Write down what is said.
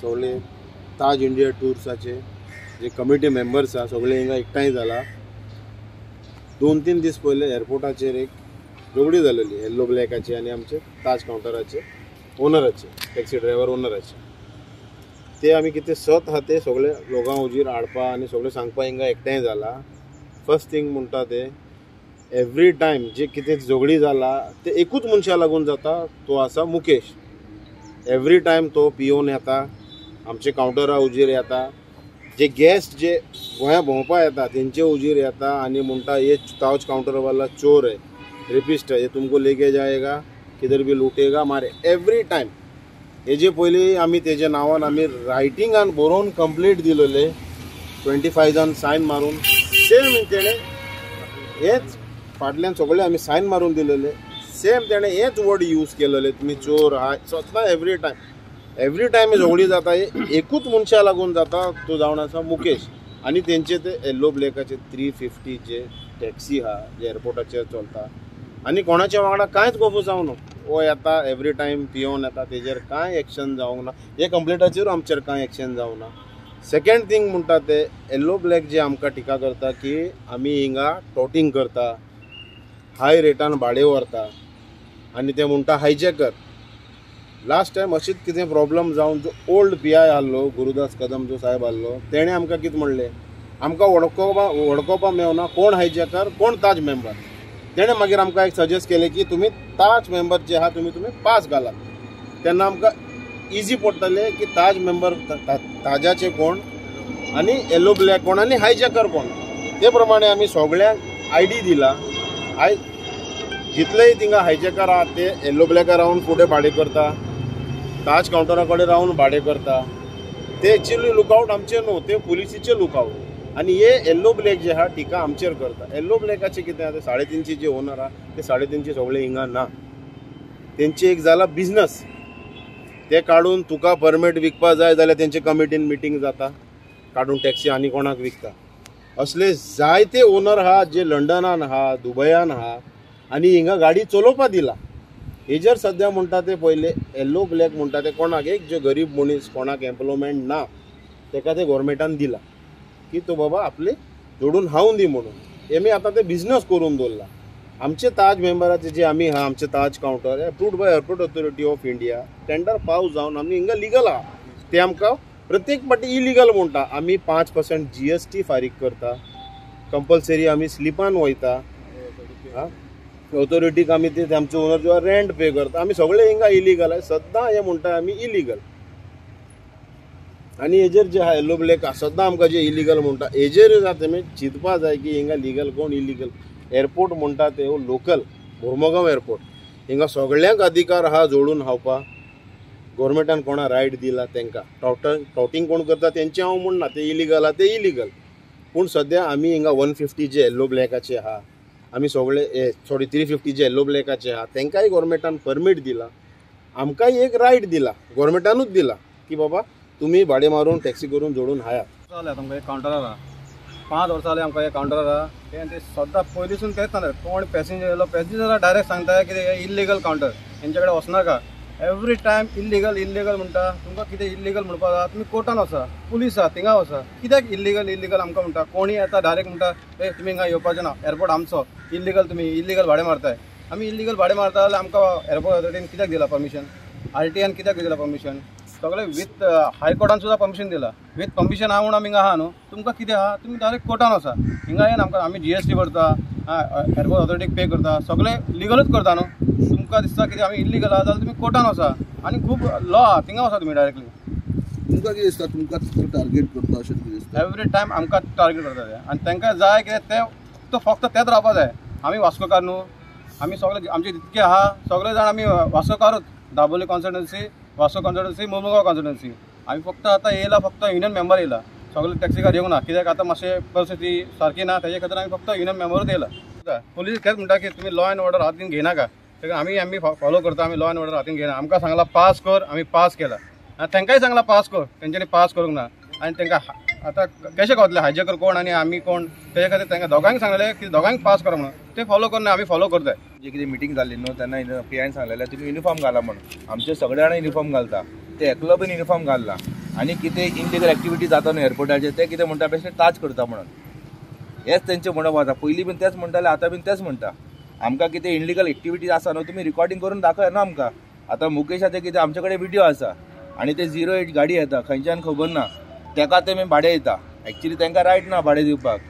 सगळे ताज इंडिया टूर्साचे जे committee members आसा सगळे हिंगा एकठांय जाला. 2-3 दीस पयले एअरपोर्टाचेर एक झगडी जालेली येल्लो ब्लॅकाचे आनी आमचे ताज कावंटराचे ओनराचे, टॅक्सी ड्रायव्हर ओनराचे. ते आमी कितें सत आहा ते सगळे लोकां हुजीर हाडपा आनी सगळे सांगपा हिंगा एकठांय जाला. फर्स्ट थिंग म्हणटा ते एवरी टायम जे कितें झगडी जाला ते एकूच मनशा लागून जाता, तो आसा मुकेश. एवरी टायम तो पियोन येता, आमचे कावंटरा हुजीर येता, जे गेस्ट जे गोंया भोंवपा येता तेंचे हुजीर येता आनी म्हणटा ये ताज काउंटर वाला चोर है, रेपिस्ट है, ये तुमको लेके जाएगा, किधर भी लुटेगा मारे. एवरी टायम हेजे पयलीं आमी तेजे नांवान आमी रायटिंगान बरोवन कंप्लीट दिलेले 25 जाण सायन मारून सेम तेणें हेच फाटल्यान सगळे आमी सायन मारून दिलेले, सेम तेणें हेच वर्ड यूज केलेले, तुमी चोर आहाय सदां. एवरी टायम एवरी टायम झगडी जाता एकूच मनशा लागून जाता, तो जावन आसा मुकेश. आनी तेंचे ते येल्लो ब्लॅकाचे 350 जे टॅक्सी आहा जे एअरपोर्टाचेर चलता आनी कोणाच्या वांगडा कांयच गोफू जावं न्हू. वो येता एवरी टायम पियोन येता, तेजेर कांय एक्शन जावंक ना, हे कंप्लेंटाचेर आमचेर कांय एक्शन जावंक ना. सेकेंड थींग म्हणटा ते येल्लो ब्लॅक जे आमकां टिका करता की आमी हिंगा टॉटिंग करता, हाय रेटान भाडें व्हरता आनी ते म्हणटा हायजॅकर. लास्ट टायम अशीच कितें प्रॉब्लम जावन जो ओल्ड पी I आहलो गुरुदास कदम जो साहेब आहलो तेणें आमकां कितें म्हणलें, आमकां वळखोवपा मेवना कोण हायजॅकर कोण ताज मेंबर. तेणें मागीर आमकां एक सजेस्ट केलें की तुमी ताज मेंबर जे आहा तुमी पास घालात, तेन्ना आमकां इजी पडटलें की ताज मेंबर ताजाचे कोण आनी येल्लो ब्लॅक कोण आनी हायजॅकर कोण. ते प्रमाणे आमी सगळ्यांक I D दिला. आयज जितलेय थिंगा हायजॅकर आहा ते येल्लो ब्लॅकार रावन फुडें भाडें करता, ताज कावंटरा कडेन रावन भाडें करता. ते एक्चुअली लुकआवट आमचे न्हू, ते पुलिसीचे लुकआवट. आनी हे येल्लो ब्लॅक जे आहा टिका आमचेर करता. येल्लो ब्लॅकाचे कितें आहा, ते 350 जे ओनर आहा ते 350 सगळे हिंगा ना, तेंचे एक जाला बिजनस. ते काडून तुका परमीट विकपा जाय जाल्यार तेंचे कमिटीन मिटींग जाता, काडून टॅक्सी आनी कोणाक विकता. असले जायते ओनर आहा जे लंडनान आहा, दुबयान आहा आनी हिंगा गाडी चलोवपा दिला. हेजेर सद्या म्हणटा ते पयले येल्लो ब्लॅक म्हणटा ते कोणाक एक जे गरीब मनीस कोणाक एम्प्लॉयमेंट ना तेका ते गोवोरमेंटान दिला की तो बाबा आपले जोडून हावून दी म्हणून. हेमी आतां ते बिजनस करून दवरला. आमचे ताज मेंबराचे जे आमी आहा, आमचे Taj counter approved by airport authority of India, tender pass जावन आमी हिंगा लिगल आहा. ते आमकां प्रत्येक पाटी इलिगल म्हणटा. आमी 5% GST फारीक करता, कंपल्सरी आमी स्लिपान वयता, ऑथॉरिटीक आमी ते आमचे ओनर जो रेंट पे करता. आमी सगळे हिंगा इलिगल आहा, सद्दां हे म्हणटा आमी इलिगल. आनी हेजेर जे आहा येल्लो ब्लॅक सद्दां आमकां जे इलिगल म्हणटा हेजेर जाता तेमी चिंतपा जाय की हिंगा लिगल कोण इलिगल. एअरपोर्ट म्हणटा ते लोकल मोर्मुगांव एअरपोर्ट, हिंगा सगळ्यांक अधिकार आहा जोडून खावपा. गोवोरमेंटान कोणा रायट दिला तेंकां, टॉटिंग कोण करता तेंचें हांव म्हणना ते इलिगल आहा ते इलिगल. पूण सद्या आमी हिंगा 150 जे येल्लो ब्लॅकाचे आहा, आमी सगळे सॉरी 350 जे येल्लो ब्लॅकाचे आहा तेंकांय गोवोरमेंटान परमीट दिला, आमकांय एक रायट दिला गोवोरमेंटानूच दिला की बाबा तुमी भाडें मारून टॅक्सी करून जोडून हायात. जालें आमकां एक कावंटर आहा, 5 वर्सां जालीं आमकां एक कावंटर आहा. ते सद्दां पयलींसून तेंच सांगता, कोण पॅसेंजर येयलो पॅसेंजर डायरेक्ट सांगता कितें इल्लिगल कावंटर, हेंचे कडेन वचनाका. एवरी टायम इल्लिगल इल्लिगल म्हणटा. तुमकां कितें इल्लिगल म्हणपा जाय तुमी कोर्टान वचा, पुलीस आहा थिंगा वचा. कित्याक इल्लिगल इल्लिगल आमकां म्हणटा? कोणी येता डायरेक्ट म्हणटा ए तुमी हिंगा येवपाचें ना, एअरपोर्ट आमचो, इल्लिगल तुमी इल्लिगल भाडें मारताय. आमी इल्लिगल भाडें मारता जाल्यार आमकां एअरपोर्ट ऑथॉरिटीन कित्याक दिला परमिशन, RTAन कित्याक दिला परमिशन? सगळें विथ हायकोर्टान सुद्दां परमिशन दिला. विथ परमिशन आहा म्हूण आमी हिंगा आहा न्हू. तुमकां कितें आहा तुमी डायरेक्ट कोर्टान वचा, हिंगा येना आमकां. आमी GST भरता, एअरपोर्ट ऑथॉरिटीक पे करता, सगळें लिगलूच करता न्हू. तुमकां दिसता कितें आमी इल्लिगल आहा जाल्यार तुमी कोर्टान वचा आनी खूब लॉ आहा थिंगा वचा तुमी डायरेक्टली. तुमकां कितें दिसता तुमकां टार्गेट करता अशें कितें दिसता? एवरी टायम आमकां टार्गेट करता ते आनी तांकां जाय कितें ते तो फक्त तेच रावपा जाय. आमी वास्कोकार न्हू, आमी सगळे आमचे जितके आहा सगळे जाण आमी वास्कोकारूच. Dabolim constituency, Vasco constituency, Mormugao constituency. आमी फक्त आतां येयला फक्त युनियन मेंबर येयला, सगळे टॅक्सीकार येवंक ना कित्याक आतां मातशें परिस्थिती सारकी ना, तेजे खातीर आमी फक्त युनियन मेंबरूच येयला. पुलीस तेच म्हणटा की तुमी लॉ एंड ऑर्डर हातीन घेयनाका, तेका आमी आमी फॉलो करता, आमी लॉ एंड ऑर्डर हातीन घेयना. आमकां सांगला पास कर, आमी पास केला. आनी तेंकांय सांगला पास कर, तेंच्यांनी पास करूंक ना. आनी तेंकां आतां कशें कळटलें हायजॅकर कोण आनी आमी कोण? तेजे खातीर तेंकां दोगांक सांगलें की दोगांक पास करा म्हणून, ते फॉलो करना, आमी फॉलो करताय. जे कितें मिटींग जाल्ली न्हू तेन्ना पी आयन सांगलेलें तुमी युनिफॉर्म घाला म्हणून. आमचे सगळे जाणां युनिफॉर्म घालता, ते एकलो बीन युनिफॉर्म घालना. आनी कितें इनलिगल एक्टिविटी जाता न्हू एअरपोर्टाचेर ते कितें म्हणटा बेश्टे ताज करता म्हणून. हेच तेंचें म्हणप आसा. पयलीं बीन तेंच म्हणटाले, आतां बीन तेंच म्हणटा. आमकां कितें इनलिगल एक्टिविटीज आसा न्हू तुमी रिकॉर्डिंग करून दाखय न्हू आमकां. आतां मुकेशाचें कितें आमचे कडेन व्हिडियो आसा आनी ते 08 गाडी येता खंयच्यान खबर ना, तेका ते मी भाडें दिता. एक्चुली तांकां रायट ना भाडें दिवपाक.